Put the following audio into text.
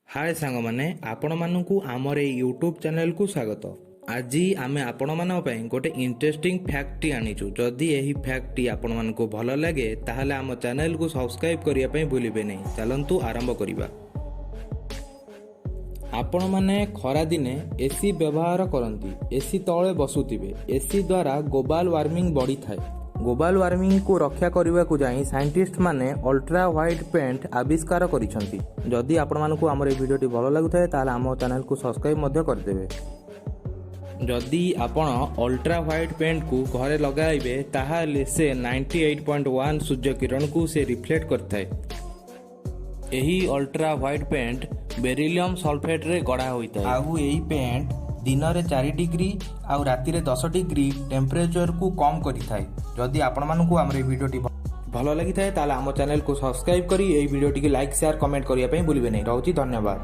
ହାଏ ସାଙ୍ଗମାନେ, ଆପଣମାନଙ୍କୁ ଆମର ଏଇ ୟୁଟ୍ୟୁବ୍ ଚ୍ୟାନେଲକୁ ସ୍ୱାଗତ। ଆଜି ଆମେ ଆପଣମାନଙ୍କ ପାଇଁ ଗୋଟେ ଇଣ୍ଟରେଷ୍ଟିଂ ଫ୍ୟାକ୍ଟଟି ଆଣିଛୁ। ଯଦି ଏହି ଫ୍ୟାକ୍ଟଟି ଆପଣମାନଙ୍କୁ ଭଲ ଲାଗେ, ତାହେଲେ ଆମ ଚ୍ୟାନେଲକୁ ସବସ୍କ୍ରାଇବ୍ କରିବା ପାଇଁ ଭୁଲିବେ ନାହିଁ। ଚାଲନ୍ତୁ ଆରମ୍ଭ କରିବା। ଆପଣମାନେ ଖରାଦିନେ ଏସି ବ୍ୟବହାର କରନ୍ତି, ଏସି ତଳେ ବସୁଥିବେ। ଏସି ଦ୍ୱାରା ଗ୍ଲୋବାଲ ୱାର୍ମିଂ ବଢ଼ିଥାଏ। ଗ୍ଲୋବାଲ ୱାର୍ମିଂକୁ ରକ୍ଷା କରିବାକୁ ଯାଇ ସାଇଣ୍ଟିଷ୍ଟମାନେ ଅଲ୍ଟ୍ରା ହ୍ୱାଇଟ୍ ପେଣ୍ଟ ଆବିଷ୍କାର କରିଛନ୍ତି। ଯଦି ଆପଣମାନଙ୍କୁ ଆମର ଏହି ଭିଡ଼ିଓଟି ଭଲ ଲାଗୁଥାଏ, ତାହେଲେ ଆମ ଚ୍ୟାନେଲକୁ ସବସ୍କ୍ରାଇବ୍ ମଧ୍ୟ କରିଦେବେ। ଯଦି ଆପଣ ଅଲ୍ଟ୍ରା ହ୍ୱାଇଟ୍ ପେଣ୍ଟକୁ ଘରେ ଲଗାଇବେ, ତାହେଲେ ସେ 98.1 ସୂର୍ଯ୍ୟ କିରଣକୁ ସେ ରିଫ୍ଲେକ୍ଟ କରିଥାଏ। ଏହି ଅଲ୍ଟ୍ରା ହ୍ୱାଇଟ୍ ପେଣ୍ଟ ବେରିଲିୟମ ସଲଫେଟ୍ରେ ଗଢ଼ା ହୋଇଥାଏ। ଆଉ ଏହି ପେଣ୍ଟ ଦିନରେ 4 ଡିଗ୍ରୀ ଆଉ ରାତିରେ 10 ଡିଗ୍ରୀ ଟେମ୍ପରେଚରକୁ କମ୍ କରିଥାଏ। ଯଦି ଆପଣମାନଙ୍କୁ ଆମର ଏହି ଭିଡ଼ିଓଟି ଭଲ ଲାଗିଥାଏ, ତାହେଲେ ଆମ ଚ୍ୟାନେଲକୁ ସବସ୍କ୍ରାଇବ୍ କରି ଏହି ଭିଡ଼ିଓଟିକୁ ଲାଇକ୍, ସେୟାର, କମେଣ୍ଟ କରିବା ପାଇଁ ଭୁଲିବେ ନାହିଁ। ରହୁଛି, ଧନ୍ୟବାଦ।